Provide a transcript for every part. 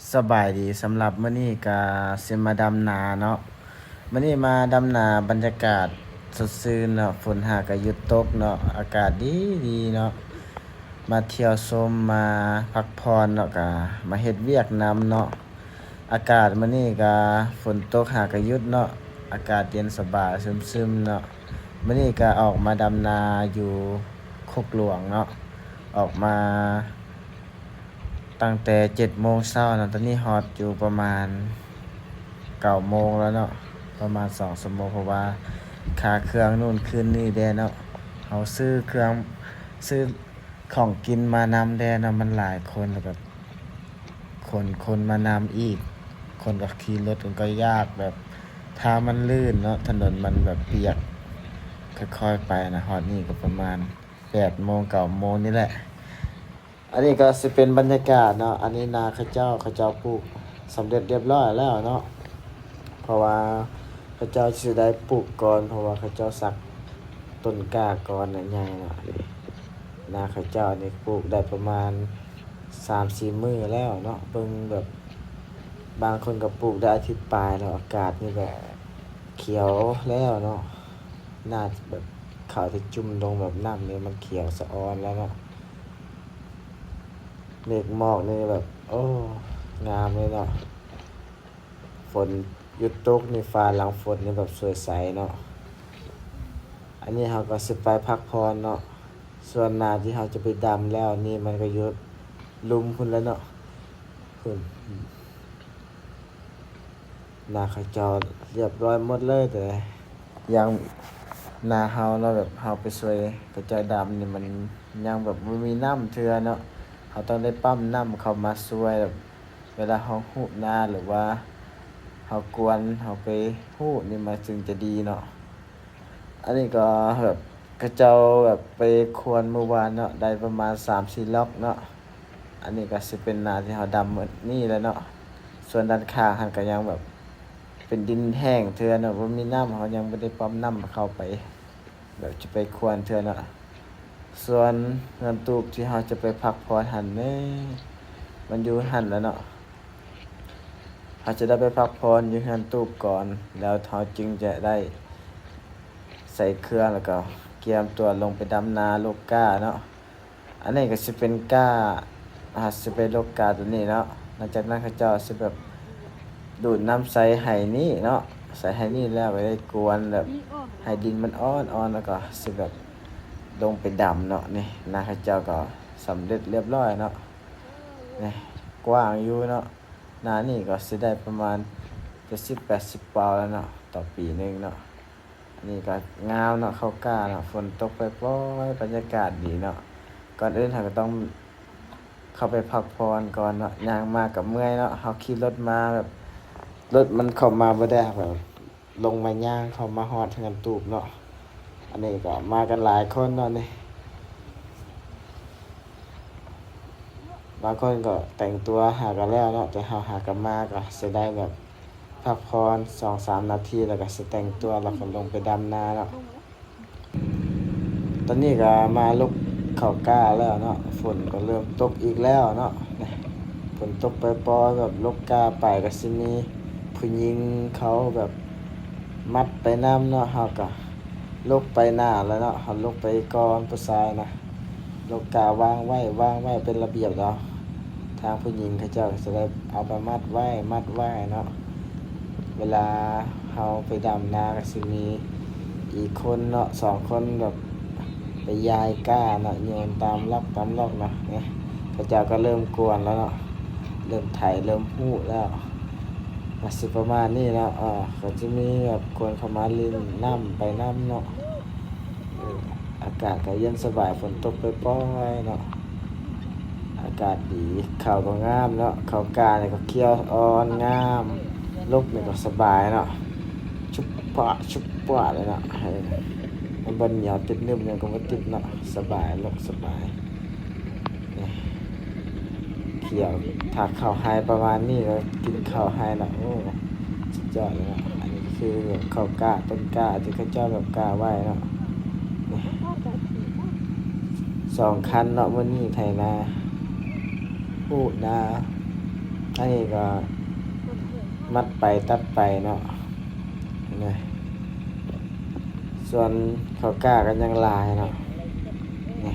ສະບາຍດີ, ສຳລັບມື້ນີ້ກະຊິມາດຳນາເນາະ. ມື້ນີ້ມາດຳນາ ບັນຍາກາດສົດຊື່ນເນາະ, ຝົນຫາກະຢຸດຕົກເນາະ, ອາກາດດີດີເນາະ. ມາທ່ຽວຊົມ ມາພັກຜ່ອນເນາະ, ກະມາເຮັດວຽກນຳເນາະ. ອາກາດມື້ນີ້ກະຝົນຕົກຫາກະຢຸດເນາະ, ອາກາດເຢັນສະບາຍຊຶມໆເນາະ. ມື້ນີ້ກະອອກມາດຳນາຢູ່ຄົກຫຼວງເນາະ, ອອກມາ ຕັ້ງແຕ່ເຈັດໂມງເຊົ້າເນາະ, ຕອນນີ້ຮອດຢູ່ປະມານເກົ້າໂມງແລ້ວເນາະ, ປະມານສອງຊົ່ວໂມງ ເພາະວ່າຄ່າເຄື່ອງນູ້ນຄືນນີ້ແດ່ເນາະ. ເຮົາຊື້ເຄື່ອງ ຊື້ຂອງກິນມານຳແດ່ເນາະ, ມັນຫຼາຍຄົນ ແລ້ວກໍຂົນຄົນມານຳອີກ, ຄົນກໍຂີ່ລົດ ຄົນກໍຍາກ ແບບທາງມັນລື່ນເນາະ, ຖະໜົນມັນແບບປຽກ, ຄ່ອຍໆໄປນະ. ຮອດນີ້ກໍປະມານແປດໂມງ ເກົ້າໂມງນີ້ແຫຼະ. ອັນນີ້ກໍຊິເປັນບັນຍາກາດເນາະ, ອັນນີ້ນາເຂົາເຈົ້າ ເຂົາເຈົ້າປູກສຳເລັດລຽບຮ້ອຍແລ້ວເນາະ, ເພາະວ່າເຂົາເຈົ້າຊິໄດ້ປູກກ່ອນ ເພາະວ່າເຂົາເຈົ້າສັກຕົ້ນກ້າກ່ອນນະ ໃຫຍ່ເນາະ. ນາເຂົາເຈົ້ານີ້ປູກໄດ້ປະມານສາມສີ່ມື້ແລ້ວເນາະ, ເບິ່ງແບບບາງຄົນກໍປູກໄດ້ອາທິດປາຍແລ້ວ, ອາກາດນີ້ແບບຂຽວແລ້ວເນາະ, ໜ້າແບບເຂົ້າທີ່ຈຸ່ມລົງແບບນ້ຳນີ້ມັນຂຽວສະອອນແລ້ວເນາະ. ເມກໝອກນີ້ແບບ ໂອ້ ງາມເລີຍເນາະ, ຝົນຢຸດຕົກນີ້ ຟ້າຫຼັງຝົນນີ້ແບບສວຍໃສເນາະ. ອັນນີ້ເຮົາກໍຊິໄປພັກຜ່ອນເນາະ, ສ່ວນໜ້າທີ່ເຮົາຈະໄປດຳແລ້ວນີ້ ມັນກໍຢູ່ລຸ່ມພຸ້ນແຫຼະເນາະ, ພຸ້ນ. ນາເຂົາເຈົ້າລຽບຮ້ອຍໝົດເລີຍ, ແຕ່ຢ່າງນາເຮົາເນາະ ແບບເຮົາໄປຊ່ວຍເຂົາເຈົ້າດຳນີ້ ມັນຍັງແບບບໍ່ມີນ້ຳເທື່ອເນາະ, ເຮົາຕ້ອງໄດ້ປ້ຳນ້ຳເຂົ້າມາຊ່ວຍ ແບບເວລາເຮົາຮູດນາ ຫຼືວ່າເຮົາກວນ ເຮົາໄປຮູດນີ້ ມັນຈຶ່ງຈະດີເນາະ. ອັນນີ້ກໍແບບເຂົາເຈົ້າແບບໄປຄວນມື້ວານເນາະ, ໄດ້ປະມານສາມສີ່ລັອກເນາະ. ອັນນີ້ກໍຊິເປັນນາທີ່ເຮົາດຳມື້ນີ້ແຫຼະເນາະ, ສ່ວນດ້ານຂ້າງຫັ້ນກໍຍັງແບບເປັນດິນແຫ້ງເທື່ອເນາະ, ບໍ່ມີນ້ຳ, ເຮົາຍັງບໍ່ໄດ້ປ້ຳນ້ຳເຂົ້າໄປ ແບບຈະໄປຄວນເທື່ອເນາະ. ສ່ວນເຮືອນຕູບທີ່ເຮົາຈະໄປພັກຜ່ອນຫັ້ນເດ້ ມັນຢູ່ຫັ້ນແຫຼະເນາະ. ເຮົາຈະໄດ້ໄປພັກຜ່ອນຢູ່ເຮືອນຕູບກ່ອນ, ແລ້ວເຮົາຈຶ່ງຈະໄດ້ໃສ່ເຄື່ອງ ແລ້ວກໍກຽມຕົວລົງໄປດຳນາລົກກ້າເນາະ. ອັນນີ້ກໍຊິເປັນກ້າ ເຮົາຊິໄປລົກກ້າຕົວນີ້ເນາະ. ຫຼັງຈາກນັ້ນເຂົາເຈົ້າຊິແບບດູດນ້ຳໃສ່ໄຫນີ້ເນາະ, ໃສ່ໄຫນີ້ແລ້ວກໍໄດ້ກວນແບບໃຫ້ດິນມັນອ່ອນໆ ແລ້ວກໍຊິແບບລົງໄປດຳເນາະ. ນີ້ນາເຂົາເຈົ້າກໍສຳເລັດລຽບຮ້ອຍເນາະ. ນີ້ກວ້າງຢູ່ເນາະ, ນານີ້ກໍຊິໄດ້ປະມານເຈັດສິບແປດສິບປາວແລ້ວເນາະ ຕໍ່ປີໜຶ່ງເນາະ. ອັນນີ້ກໍງາມເນາະ, ເຂົ້າກ້າເນາະ, ຝົນຕົກປອຍໆ ບັນຍາກາດດີເນາະ. ກ່ອນອື່ນເຮົາກໍຕ້ອງເຂົ້າໄປພັກຜ່ອນກ່ອນເນາະ, ຍ່າງມາກໍເມື່ອຍເນາະ, ເຮົາຂີ່ລົດມາແບບລົດມັນເຂົ້າມາບໍ່ໄດ້, ເຮົາກໍລົງມາຍ່າງເຂົ້າມາຮອດເຮືອນຕູບເນາະ. ອັນນີ້ກໍມາກັນຫຼາຍຄົນເນາະນີ້. ບາງຄົນກໍແຕ່ງຕົວຫາກໍແລ້ວເນາະ, ແຕ່ເຮົາຫາກໍມາ ກໍຊິໄດ້ແບບພັກຜ່ອນສອງສາມນາທີ ແລ້ວກໍຊິແຕ່ງຕົວ ແລ້ວກໍລົງໄປດຳນາເນາະ. ຕອນນີ້ກໍມາລົກເຂົ້າກ້າແລ້ວເນາະ, ຝົນກໍເລີ່ມຕົກອີກແລ້ວເນາະ. ຝົນຕົກປອຍໆ ແບບລົກກ້າໄປ ກໍຊິມີຜູ້ຍິງເຂົາແບບມັດໄປນຳເນາະ, ເຮົາກໍ ລົກໄປໜ້າແລ້ວເນາະ, ເຮົາລົກໄປກ່ອນ ຜູ້ຊາຍນະ ລົກກ້າວາງໄວ້ ວາງໄວ້ເປັນລະບຽບແລ້ວ ທາງຜູ້ຍິງເຂົາເຈົ້າກໍຈະໄດ້ເອົາໄປມັດໄວ້ ມັດໄວ້ເນາະ. ເວລາເຮົາໄປດຳນາກໍຊິມີອີກຄົນເນາະ ສອງຄົນແບບໄປຢາຍກ້າເນາະ ໂຍນຕາມລັອກຕາມລັອກນະ. ນີ້ເຂົາເຈົ້າກໍເລີ່ມກວນແລ້ວເນາະ ເລີ່ມໄຖເລີ່ມຮູດແລ້ວ. ກໍຊິປະມານນີ້ເນາະ, ເອີ ກໍຈະມີແບບຄົນເຂົ້າມາຫຼິ້ນນ້ຳໄປນຳເນາະ. ເອີ ອາກາດກໍເຢັນສະບາຍ ຝົນຕົກປອຍໆເນາະ, ອາກາດດີ. ເຂົ້າກໍງາມເນາະ, ເຂົ້າກ້ານີ້ກໍຂຽວອ່ອນງາມ, ລົກນີ້ກໍສະບາຍເນາະ, ຊຸບປະຊຸບປະເລີຍເນາະ. ເອີ ມັນບໍ່ໜຽວຕິດໜຶບຫຍັງກໍບໍ່ຕິດເນາະ, ສະບາຍ ລົກສະບາຍ. ນີ້ ຂຽວ ຖ້າເຂົ້າໄຮ່ປະມານນີ້ ກໍກິນເຂົ້າໄຮ່ລະ ໂອ້ ສຸດຍອດເລີຍເນາະ. ອັນນີ້ຄືເຂົ້າກ້າ ຕົ້ນກ້າທີ່ເຂົາເຈົ້າແບບກ້າໄວ້ເນາະ. ນີ້ ສອງຄັນເນາະ ມື້ນີ້ໄຖນາ ປູກນາ. ອ ອັນນີ້ກໍມັດໄປຕັດໄປເນາະ ນີ້ ສ່ວນເຂົ້າກ້າກໍຍັງຫຼາຍເນາະ ນີ້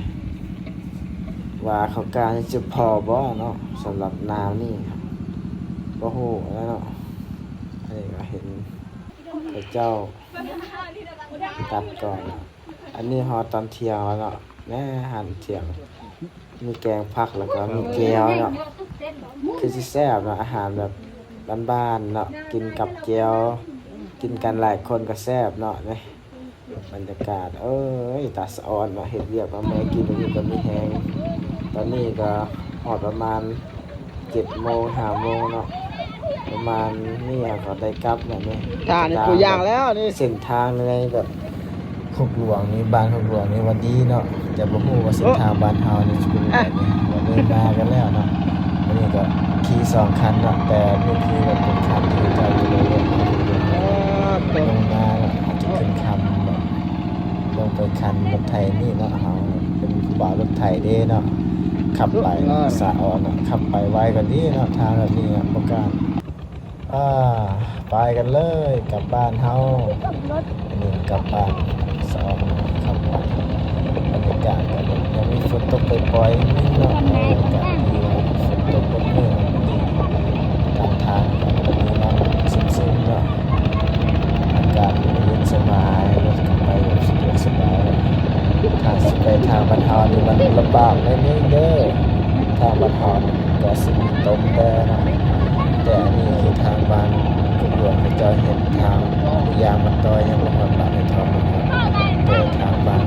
ວ່າເຂົ້າກ້ານີ້ຊິພໍບໍ່ເນາະ ສຳລັບນາວນີ້ ບໍ່ຮູ້ແລ້ວເນາະ. ອັນນີ້ກໍເຫັນເຂົາເຈົ້າຕັດກ່ອນເນາະ. ອັນນີ້ຮອດຕອນທ່ຽງແລ້ວເນາະ ແນ່ ອາຫານທ່ຽງ ມີແກງຜັກ ແລ້ວກໍມີແຈ່ວເນາະ ຄືຊິແຊບເນາະ ອາຫານແບບບ້ານໆເນາະ ກິນກັບແຈ່ວ ກິນກັນຫຼາຍຄົນກໍແຊບເນາະ. ນີ້ບັນຍາກາດ ເອີຍ ຕາສະອອນເນາະ ເຮັດວຽກມາເມື່ອຍ ກິນຢູ່ກໍມີແຮງ. ຕອນນີ້ກໍຮອດປະມານ ເຈັດໂມງ ຫ້າໂມງເນາະ ປະມານນີ້ເຮົາກໍໄດ້ກັບແລ້ວນີ້. ທ່ານີ້ ຕົວຢ່າງແລ້ວນີ້ ເສັ້ນທາງໃນແບບຄົກຫຼວງນີ້ ບ້ານຄົກຫຼວງນີ້ວ່າດີເນາະ ແຕ່ບໍ່ຮູ້ວ່າເສັ້ນທາງບ້ານເຮົານີ້ຊິເປັນແບບໃດ. ກໍເລີຍມາກັນແລ້ວເນາະ ມື້ນີ້ກໍຂີ່ສອງຄັນເນາະ ແຕ່ນີ້ຄືແບບເປັນຄັນທີ່ເຈົ້າຈະໄດ້ລົງມາເນາະ ອາດຈະຂຶ້ນຄຳເນາະ ລົງໄປຄັນລົດໄຖນີ້ເນາະ ເຮົາເປັນຜູ້ບ່າວລົດໄຖເດ້ເນາະ ຂັບໄປສະອອນເນາະ ຂັບໄປໄວກໍດີເນາະ ທາງແບບນີ້ເນາະ ບໍ່ກ້ານ. ອາ ໄປກັນເລີຍ ກັບບ້ານເຮົາ ອັນນີ້ກັບບ້ານສະອອນ ຂັບໄປ ບັນຍາກາດກໍແບບຍັງມີຝົນຕົກປ່ອຍໆ ໜຶ່ງເນາະ ບັນຍາກາດດີ ຝົນຕົກປົດມື ຕາມທາງກໍມີນ້ຳຊຶມໆເນາະ. ອາກາດເຢັນສະບາຍ ລົດກໍໄປແບບສະດວກສະບາຍ. ຖ້າຊິໄປທາງບ້ານເຮົານີ້ມັນລຳບາກໜ້ອຍໜຶ່ງເດີ ທາງບ້ານເຮົານີ້ກໍຊິມີຕົມແດ່ເນາະ ແຕ່ອັນນີ້ຄືທາງບ້ານກົກຫຼວງເຂົາເຈົ້າເຮັດທາງ ຢູ່ຢ່າງມັນຕໍ່ຍັງບໍ່ຮອດບ້ານໃຫ້ເທົ່າເນາະ ແຕ່ທາງບ້ານ